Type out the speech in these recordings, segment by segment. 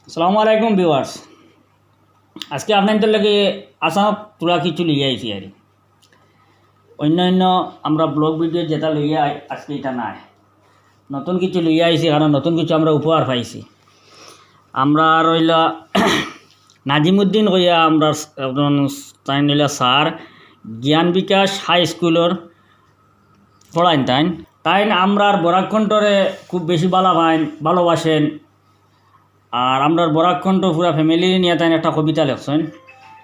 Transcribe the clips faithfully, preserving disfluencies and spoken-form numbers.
আসসালামু আলাইকুম viewers, আজকে আপনাইন্তর লাগি আচানক থুড়া কিছু লইয়া আইছি আর। অন্য অন্য আমরা vlog video যেটা লইয়া আই, আজকে এটা নাই, নতুন কিছু লইয়া আইছি, কারণ নতুন কিছু আমরা উপহার পাইছি। আমরা আর অইলা নাজিমুদ্দিন কইয়া আমরা একজন তাইন অইলা স্যার, জ্ঞান বিকাশ হাই স্কুলর পড়াইন তাইন। তাইন আমরার বরাক কণ্ঠরে খুব বেশি ভালা পাইন, ভালোবাসেন। আর আমরার বরাক কণ্ঠ পুরা family নিয়া তাইন একটা কবিতা লেখছইন,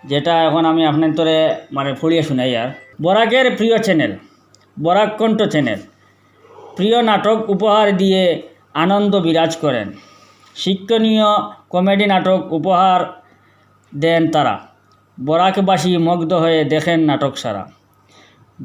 যেটা এখন আমি আপনাইন্তরে মানে পড়িয়া শুনাই। আর বরাকের প্রিয় channel, বরাক কণ্ঠ channel, প্রিয় নাটক উপহার দিয়ে আনন্দ বিরাজ করেন। শিক্ষণীয় comedy নাটক উপহার দেন তারা। বরাকবাসী মুগ্ধ হয়ে দেখেন নাটক সারা।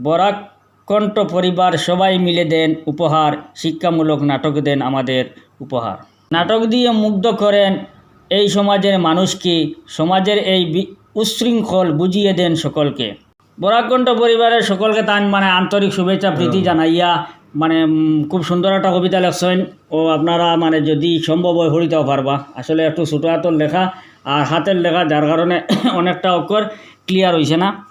বরাক কণ্ঠ পরিবার সবাই মিলে দেন উপহার, শিক্ষামূলক নাটক দেন আমাদের উপহার। নাটক দিয়ে মুগ্ধ করেন এই সমাজের মানুষকে, সমাজের এই বি-, উচ্ছৃঙ্খল বুঝিয়ে দেন সকলকে। বরাক কণ্ঠ পরিবারের সকলকে তান মানে আন্তরিক শুভেচ্ছা প্রীতি হুম। জানাইয়া মানে, উম, খুব সুন্দর একটা কবিতা লেখছইন। ও আপনারা মানে যদি সম্ভব হয় পড়িতেও পারবা। আসলে একটু ছোটো হাতর লেখা আর হাতের লেখা, যার কারণে অনেকটা অক্ষর clear হইছে না,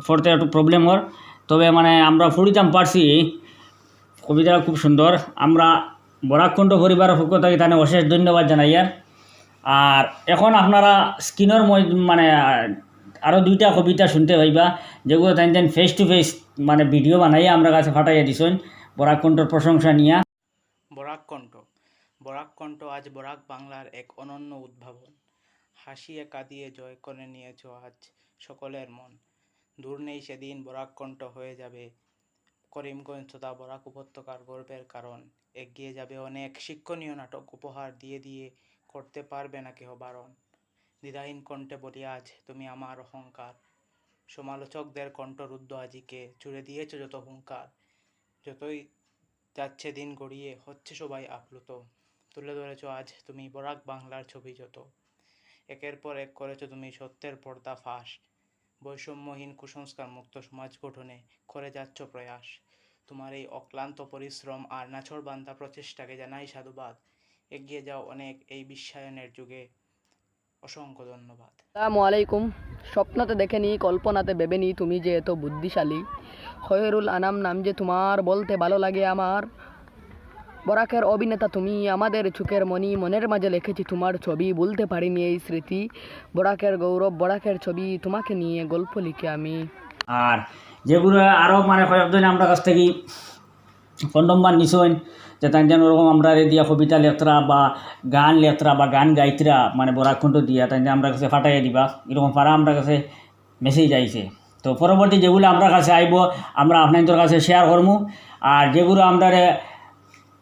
পড়তে একটু problem অর। তবে মানে আমরা পড়িতাম পারছি, কবিতা খুব সুন্দর। আমরা বরাক কণ্ঠ পরিবারের পক্ষ থাকি তানে অশেষ ধন্যবাদ জানাইয়ার। আর এখন আপনারা screenর মধ্য-, মানে, আহ, আরো দুইটা কবিতা শুনতে পাইবা, যেগুলো তাইন তাইন face to face মানে video বানাইয়া আমরার কাছে পাঠাইয়া দিছইন বরাক কণ্ঠর প্রশংসা নিয়া। বরাক কণ্ঠ। বরাক কণ্ঠ আজ বরাক বাংলার এক অনন্য উদ্ভাবন। হাসিয়ে কাঁদিয়ে জয় করে নিয়েছো আজ সকলের মন। দূর নেই সেদিন বরাক কণ্ঠ হয়ে যাবে করিমগঞ্জ তথা বরাক উপত্যকার গর্বের কারণ। এগিয়ে যাবে অনেক, শিক্ষণীয় নাটক উপহার দিয়ে দিয়ে করতে পারবে না কেহ বারণ। দ্বিধাহীন কণ্ঠে বলি আজ তুমি আমার অহংকার। সমালোচকদের কণ্ঠরুদ্ধ আজিকে জুড়ে দিয়েছো যত হুঙ্কার। যতই যাচ্ছে দিন গড়িয়ে হচ্ছে সবাই আপ্লুত। তুলে ধরেছো আজ তুমি বরাক বাংলার ছবি যত। একের পর এক করেছো তুমি সত্যের পর্দাফাঁস। বৈষম্যহীন কুসংস্কার মুক্ত সমাজ গঠনে করে যাচ্ছ প্রয়াস। তোমার এই অক্লান্ত পরিশ্রম আর নাছোড়বান্দা প্রচেষ্টাকে জানাই সাধুবাদ। এগিয়ে যাও অনেক এই বিশ্বায়নের যুগে। অসংখ্য ধন্যবাদ। আসসালামু আলাইকুম। স্বপ্নতে দেখেনি, কল্পনাতে ভেবেনি তুমি যে এত বুদ্ধিশালী। খয়রুল আনাম নাম যে তোমার, বলতে ভালো লাগে আমার। বরাকের অভিনেতা তুমি, আমাদের চোখের মণি, মনের মাঝে লেখেছি তোমার ছবি, ভুলতে পারিনি এই স্মৃতি। বরাকের গৌরব, বরাকের ছবি, তোমাকে নিয়ে গল্প লিখে আমি। আর যেগুলো আরও মানে কয়েকজন আমরার কাছ থাকি ফোন নম্বর নিছইন, যে তাইন যেন ওরকম আমরারে দিয়া কবিতা লেখতরা বা গান লেখতরা বা গান গাইতরা, মানে বরাক কণ্ঠ দিয়া, তাইন যেন আমরার কাছে পাঠাইয়া দিবা, এরকম পারা আমরার কাছে message আইছে। তো পরবর্তী যেগুলো আমরার কাছে আইবো, আমরা আপনাইন্তর কাছে share করমু। আর যেগুলো আমরারে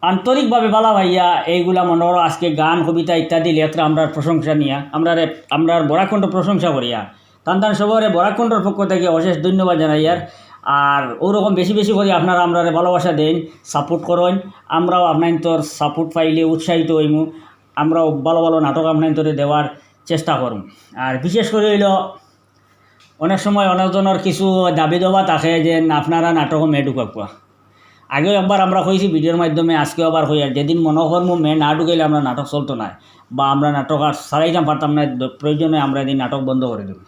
আন্তরিকভাবে ভালা পাইয়া, এইগুলা মনে করো আজকে গান, কবিতা ইত্যাদি লেখরা আমরার প্রশংসা নিয়া, আমরারে, আমরার বরাক কণ্ঠ প্রশংসা করিয়া, তান তান সবরে বরাক কণ্ঠর পক্ষ থাকি অশেষ ধন্যবাদ জানাইয়ার। আর ওরকম বেশি বেশি করি আপনারা আমরারে ভালোবাসা দেইন, support করইন, আমরাও আপনাইন্তর support পাইলে উৎসাহিত হইমু, আমরাও ভালো ভালো নাটক আপনাইন্তরে দেওয়ার চেষ্টা করমু। আর বিশেষ করি অইলো অনেক সময় অনেক জনর কিছু দাবি দাওয়া থাকে যে আপনারা নাটকো মেয়ে ঢুকাউক্কা। আগেও একবার আমরা কইছি videoর মাধ্যমে, আজকেও আবার কইয়ার, যেদিন মনো করমু মেয়ে না ঢুকাইলে আমরার নাটক চলতো নায়, বা আমরা নাটক আর চালাইতাম পারতাম নায়, দ-, প্রয়োজনে আমরা এদিন নাটক বন্ধ করি দিমু।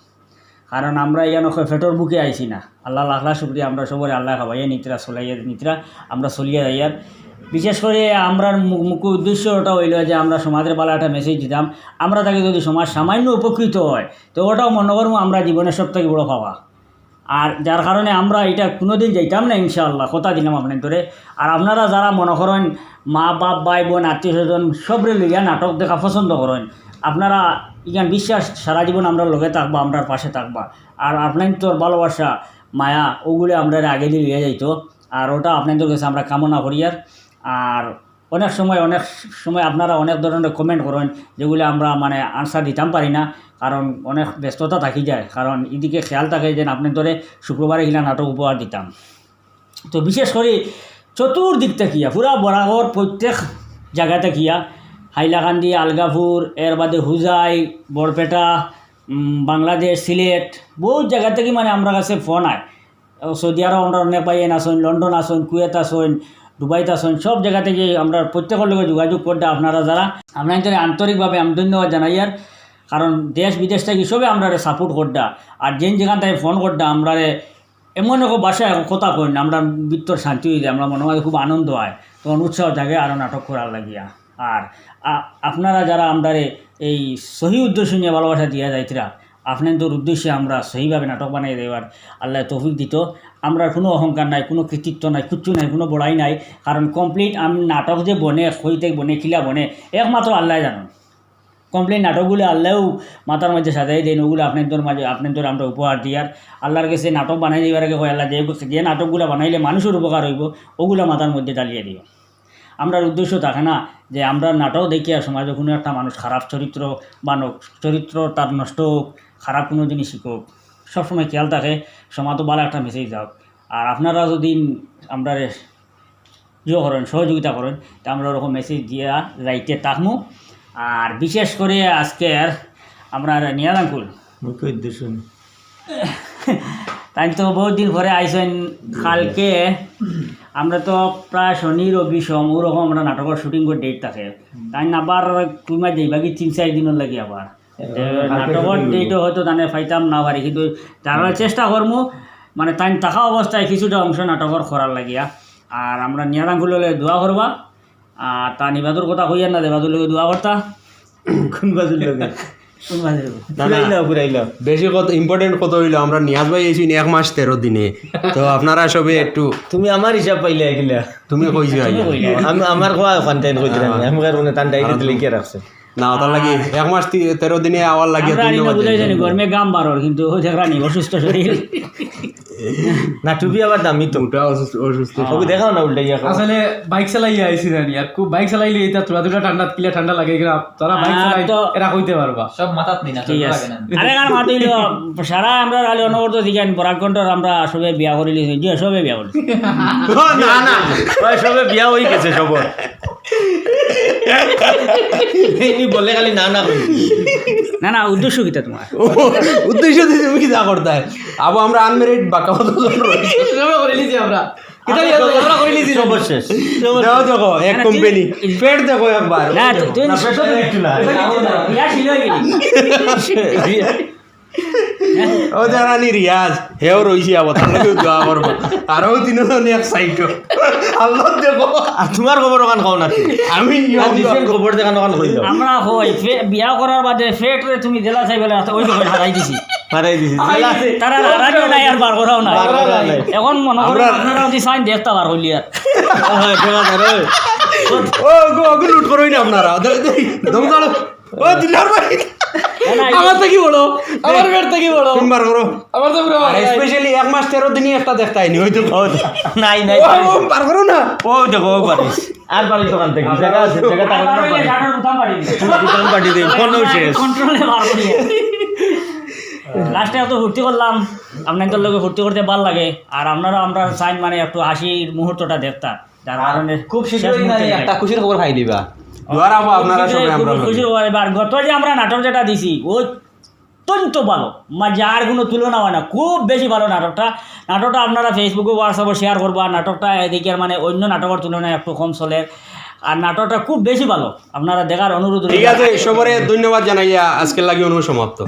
কারণ আমরা ইয়ানো পেটর ভুকে আইছি না, আল্লাহ লাখ লাখ শুকরিয়া, আমরা সবরে আল্লায় খাবাইয়া নিতরা, চলাইয়া নিতরা, আমরা চলিয়া যাইয়ার। বিশেষ করি আমরার মু-, মুখ্য উদ্দেশ্য ওটা অইলো যে আমরা সমাজরে ভালা একটা message দিতাম, আমরা থাকি যদি সমাজ সামান্য উপকৃত হয়, তো ওটাও মনো করমু আমরা জীবনের সব থাকি বড় পাওয়া। আর যার কারণে আমরা ইটা কুনোদিন যাইতাম না ইনশাআল্লাহ, কথা দিলাম আপনাইন্তরে। আর আপনারা যারা মনো করইন মা বাপ, ভাই বোন, আত্মীয় স্বজন সবরে লইয়া নাটক দেখা পছন্দ করইন, আপনারা ইখান বিশ্বাস সারা জীবন আমরার লগে থাকবা, আমরার পাশে থাকবা। আর আপনাইন্তর ভালোবাসা, মায়া, ওগুলো আমরারে আগেদি লইয়া যাইতো। আর ওটা আপনাইন্তর কাছে আমরা কামনা করিয়ার। আর অনেক সময়, অনেক সময় আপনারা অনেক ধরনের comment করইন, যেগুলো আমরা মানে answer দিতাম পারি না, কারণ অনেক ব্যস্ততা থাকি যায়। কারণ এদিকে খেয়াল থাকে যে আপনাইন্তরে শুক্রবারে কিলা নাটক উপহার দিতাম। তো বিশেষ করি চতুর্দিক থাকিয়া, পুরা বরাকর প্রত্যেক জাগা থাকিয়া, হাইলাকান্দি, আলগাপুর, এর বাদে হুজাই, বরপেটা, উম, বাংলাদেশ, সিলেট, বহুত জাগা থাকি মানে আমরার কাছে ফোন আয়। সৌদি আরব আমরার অনেক ভাইয়াইন আছইন, লন্ডন আছইন, কুয়েত আছইন, দুবাইত আছইন, সব জাগা থাকি আমরার প্রত্যেকর লগে যোগাযোগ কররা। আপনারা যারা, আপনাইন্তরে আন্তরিকভাবে আমি ধন্যবাদ জানাইয়ার, কারণ দেশ বিদেশ থাকি সবে আমরারে সাপোর্ট কররা। আর যেন যেখান থাকি ফোন কররা, আমরারে এমন এক ভাষায় কথা কইন, আমরার ভিতর শান্তি অইযায়, আমরার মনর মাঝে খুব আনন্দ অয়, তখন উৎসাহ জাগে আরও নাটক করার লাগিয়া। আর আ-, আপনারা যারা আমরারে এই সহি উদ্দেশ্য নিয়া ভালোবাসা দিয়া যাইতরা, আপনাইন্তর উদ্দেশ্যে আমরা সহিভাবে নাটক বানাই দেওয়ার আল্লায় তৌফিক দিতো। আমরার কুনু অহংকার নাই, কুনু কৃতিত্ব নাই, কিচ্ছু নাই, কুনু বড়াই নাই। কারণ কমপ্লিট আম-, নাটক যে বনে, কই থাকি বনে, কিলা বনে, একমাত্র আল্লায় জানইন। কমপ্লিট নাটকগুলা আল্লায়উ মাথার মাঝে সাজাই দেইন, অগুলা আপনাইন্তর মাঝে, আপনাইন্তরে আমরা উপহার দিয়ার। আল্লার গেছে নাটক বানাই দিবার আগে কই, "আল্লা, যে, যে নাটকগুলা বানাইলে মানুষর উপকার অইবো, অগুলা মাথার মধ্যে ঢালিয়া দিও।" আমরার উদ্দেশ্য থাকে না যে আমরার নাটক দেখিয়া সমাজো কুনু একটা মানুষ খারাপ চরিত্র বানউক, চরিত্র তার নষ্ট অউক, খারাপ কুনু জিনিস শিখউক। সবসময় খেয়াল থাকে সমাজো ভালা একটা মেসেজ যাউক। আর আপনারা যদি আমরারে ইয়ে করইন, সহযোগিতা করইন, তে আমরা ওরকম মেসেজ দিয়া যাইতে থাকমু। আর বিশেষ করি আজকের আমরার নিয়াজ আঙ্কুল, মুখ্য উদ্দেশ্য। তাইন তো বউত দিন পরে আইছইন। কালকে আমরা তো প্রায় শনি, রবি, সোম, ওরকম আমরা নাটকর শুটিংর ডেট থাকে। তাইন আবার কুনবায় যাইবা কি তিন চাইর দিনর লাগি আবার। তে নাটকর ডেটও হয়তো তানে পাইতাম না পারি, কিন্তু তারা চেষ্টা করমু, মানে, তাইন থাকা অবস্থায় কিছুটা অংশ নাটকর করার লাগিয়া। আর আমরা নিয়াজ আঙ্কুলর লাগি দোয়া করবা। আর তা নিবাদুর কথা কইয়ার না, দেবাদুর লগে দোয়া করতা। কুন বাদুর লগে? কুন বাদুর লগে? না, না। ফুরাইলাও, ফুরাইলাও। বেশি কথা, ইম্পর্টেন্ট কথা অইলো, আমরা নিয়াজ ভাই আইছইন এক মাস তেরো দিনে। তো আপনারা সবে একটু তুমি আমার হিসাব পাইলে এগুলা। তুমি কইছো আগে। আমি, আমার কোয়া ওখান টাইম কইতে না। আমি কারণে তান ডায়েরিত লিখিয়া রাখছি। না, ওটার লাগি এক মাস তি-, তেরো দিনে আওয়ার লাগি আমরা আনি না ধন্যবাদ বুঝাই জানি। জানি, গরমে গাম বারর, কিন্তু ওই দেখরা নি, অসুস্থ শরীর। না, টুপি আবার দামি তো। ওটা অসুস্থ, অসুস্থ। ওকে দেখাও না, উল্টাইয়া খাও। আসলে বাইক চালাইয়া আইছি জানি, আর খুব বাইক চালাইলে এটা থোড়া থোড়া ঠান্ডা, কিলা ঠান্ডা লাগে কিনা, তারা বাইক আহ, চালাই, তো এরা কইতে পারবা। সব মাথাত নি না, ঠিক আছে। লাগে না। আরে, আর মাত অইলো, সারা আমরা আলে অনবরত জিগাইন, বরাক কন্ট্রোল আমরা সবে বিয়া করিলি, জি, সবে বিয়া করিলি। ও, না, না, ওই সবে বিয়া হয়ে গেছে সবর। এই বলে খালি না, না করি। না, না, উদ্দেশ্য কিতা তোমার? ও, উদ্দেশ্য দিয়ে তুমি কিতা করতায়? আবো, আমরা আনমেরিড বাক্কা কতজন রয়েছে? সবে করে নিছি আমরা। কিতা আমরা করি নিছি? সর্বশেষ। দেখো, দেখো, এক না, না, কোম্পানি। তুই ফেট দেখো একবার। না, তুই, তুই না, ফেট তো একটু না। ইয়া ছিল কি? ও যারা নি রিয়াজ, হেও রইছি আবার, তার লগে দোয়া করবা। আরো তিনজন এক সাইডো। আল্লাহ দেখো। আর তোমার খবর ওখান কও না কি? আমি আর different খবর দেখান ওখান কইলো। আমরা কই, ফে-, বিয়া করার বাদে ফেট রে তুমি জেলা চাই বলে, ওই তো হারাই দিছি। হারাই দিছি। হারাই দিছি। তারা হারানিও নাই আর বার করাও নাই। বার করাও নাই। এখন মনে করি আমরা আপনারা যদি চাইন দেখতা বার কইলি আর। হ্যাঁ, দেখা যাবে। ও, ওগু, ওগু লুট করোই না আপনারা। দে-, দে-, দম চালো। ও, দিলার ভাই। না, না, আমার তো কি বড়? আমার পেট তো কি বড়? তুমি বার করো। আমার তো পুরো আর ভাই। Specially এক মাস তেরো দিনই একটা দেখতে আইনি, ওই তো। ও, নাই, নাই। ও, ও, বার করো না। ও, দেখো, ও পারিস। আর পারিস ওখান থেকে। জায়গা আছে, জায়গা থাকলে আর পারিস। বুতাম পাঠিয়ে দে, ফোনও শেষ। কন্ট্রোলে বার করি। লাস্টে এত ফুর্তি করলাম, আপনাদের লগে ফুর্তি করতে ভালো লাগে। আর আপনারা আমরা চাইন মানে একটু হাসির মুহূর্তটা দেখতা। যার আর কারণে খুব শীঘ্রই শেষ মুহূর্তে না, যাই। একটা খুশির খবর পাই দিবা। দোয়ার আবো আপনারা খুব সবাই আমরা খুব খুশি লগে। হওয়ার এবার গত যে আমরা নাটক যেটা দিছি, ও অত্যন্ত ভালো, মানে যার কোনো তুলনা হয় না, খুব বেশি ভালো নাটকটা। নাটকটা আপনারা Facebook-ও, WhatsApp-ও শেয়ার করবা। নাটকটা এদিকে মানে অন্য নাটকের তুলনায় একটু কম চলে, আর নাটকটা খুব বেশি ভালো, আপনারা দেখার অনুরোধ রইল। ঠিক আছে, সবরে ধন্যবাদ জানাইয়া আজকের লাগি অনু সমাপ্ত।